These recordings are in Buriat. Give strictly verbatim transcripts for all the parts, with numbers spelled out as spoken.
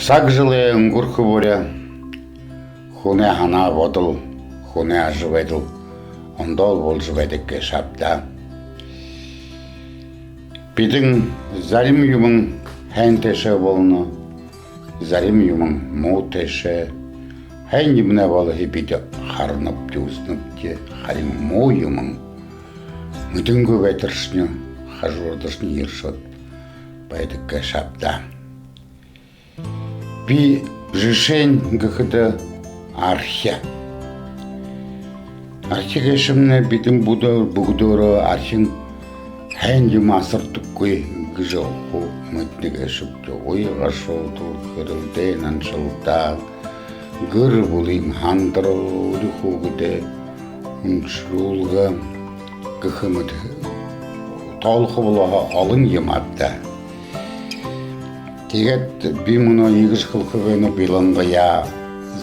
Саг жэлэй үнгэрхэ бүри хүнэй һанаа бодол, хүнэй ажабайдал ондоол боложо байдаг гээшэ ааб даа. Бидэ зарим юумэн һайн тээшээ болоно, зарим юумэн муу тээшээ. Һайн юумэнэй болоһые бидэ харанабди, үзнэбди, харин муу юумэн мэдэнгүй байтаршни хажуудашни ерэшөөд байдаг гээшэ ааб даа. Би жэшээнь гэхэдэ, архи. Архи гээшэмнай бидэ бүдөө-, бүгэдөөрөө архиин һайн юумэ асардаггүй гэжэ хуу мэдэнэ гээшэбди. Уй гашуудал, хэрэлдээн, наншалдаа, гэр бүлын һандарал, үри хүүгэдэй үншэрүүлгэ гэхэ мэтэ тоолохо болоо һаа, олон юумэ ааб даа. Тиигээд би мүнөө иигэжэ хэлэхэ байнаб, илангаяа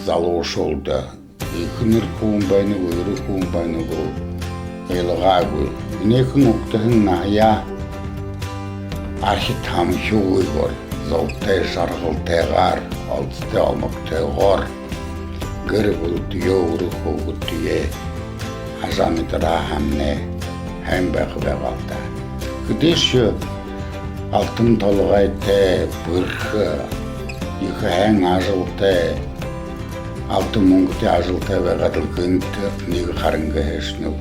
залуушуулда, эхэнэр хүн байна гү, эрэ хүн байна гү, илгаагүй, энээхэн угтаһан наһаяа архи тамхигүйгөөр, золтой жаргалтайгаар, олзотой омогтойгоор гэр бүлтэеэ, үри хүүгэдтэеэ ажамидараа һаамнай һайн байха байгаал даа. Хэдышье алтан толгойтой, бэрхэ, ехэ һайн ажалтай, алтан мүнгэтэй ажалтай байгаад лэ гэнтэ нэгэ харан гэһээшни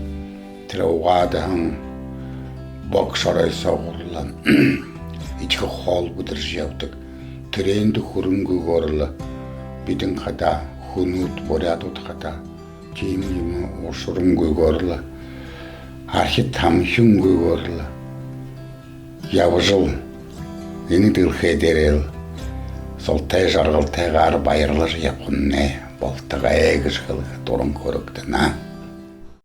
тэрэ угаадаһан бог шорой соогуур лэ эдихэ хоол бэдэржэ ябадаг. Тэрээндэ хүрэнгүйгөөр лэ бидэ хадаа, хүнүүд, буряадууд хадаа тиимэ юумэ ушарангүйгөөр лэ, архи тамхингүйгөөр лэ ябажал, энэ дэлхэй дээрэл золтой жаргалтайгаар баярлажа ябахамнай болтогой гэжэ хэлэхэ дуран хүрэгдэнэ.